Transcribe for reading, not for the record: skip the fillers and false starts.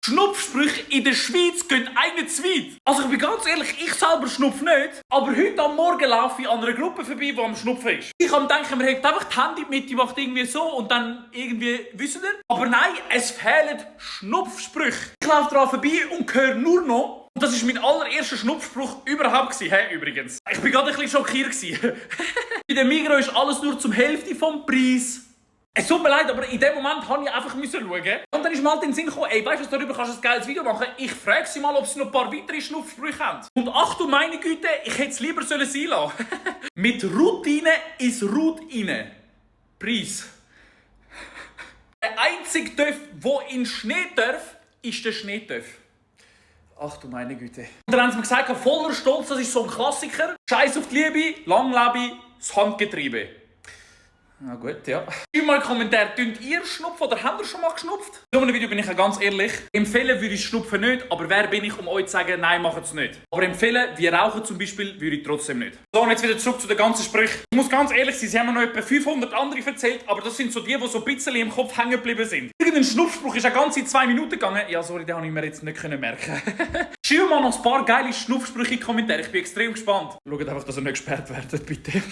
Schnupfsprüche in der Schweiz gehen einen zu weit. Also ich bin ganz ehrlich, ich selber schnupfe nicht. Aber heute am Morgen laufe ich an einer Gruppe vorbei, die am Schnupfen ist. Ich am denken, man hat einfach die Hände mit, die macht irgendwie so und dann irgendwie, wisst ihr? Aber nein, es fehlen Schnupfsprüche. Ich laufe daran vorbei und höre nur noch. Und das war mein allererster Schnupfspruch überhaupt übrigens. Ich bin gerade ein bisschen schockiert. Bei der Migros ist alles nur zum Hälfte vom Preis. Es tut mir leid, aber in dem Moment musste ich einfach schauen. Und dann ist mir halt in den Sinn gekommen, ey, weißt du, darüber kannst du ein geiles Video machen. Ich frage sie mal, ob sie noch ein paar weitere Schnupfsprüche haben. Und ach du meine Güte, ich hätte es lieber sein lassen. Mit Routine ist Routine. Preis. Der einzige Töff, der in Schnee darf, ist der Schneetöff. Ach du meine Güte. Und dann haben sie mir gesagt, voller Stolz, das ist so ein Klassiker. Scheiß auf die Liebe, lang lebe das Handgetriebe. Na gut, ja. Schreibt mal in den Kommentaren, könnt ihr schnupfen oder habt ihr schon mal geschnupft? In diesem Video bin ich ja ganz ehrlich. Empfehlen würde ich Schnupfen nicht, aber wer bin ich, um euch zu sagen, nein, macht es nicht. Aber empfehlen, wie Rauchen zum Beispiel, würde ich trotzdem nicht. So, und jetzt wieder zurück zu den ganzen Sprüchen. Ich muss ganz ehrlich sein, sie haben mir noch etwa 500 andere erzählt, aber das sind so die so ein bisschen im Kopf hängen geblieben sind. Irgendein Schnupfspruch ist ja ganze 2 Minuten gegangen. Ja, sorry, den habe ich mir jetzt nicht merken. Schreibt mal noch ein paar geile Schnupfsprüche in die Kommentare. Ich bin extrem gespannt. Schaut einfach, dass ihr nicht gesperrt werdet, bitte.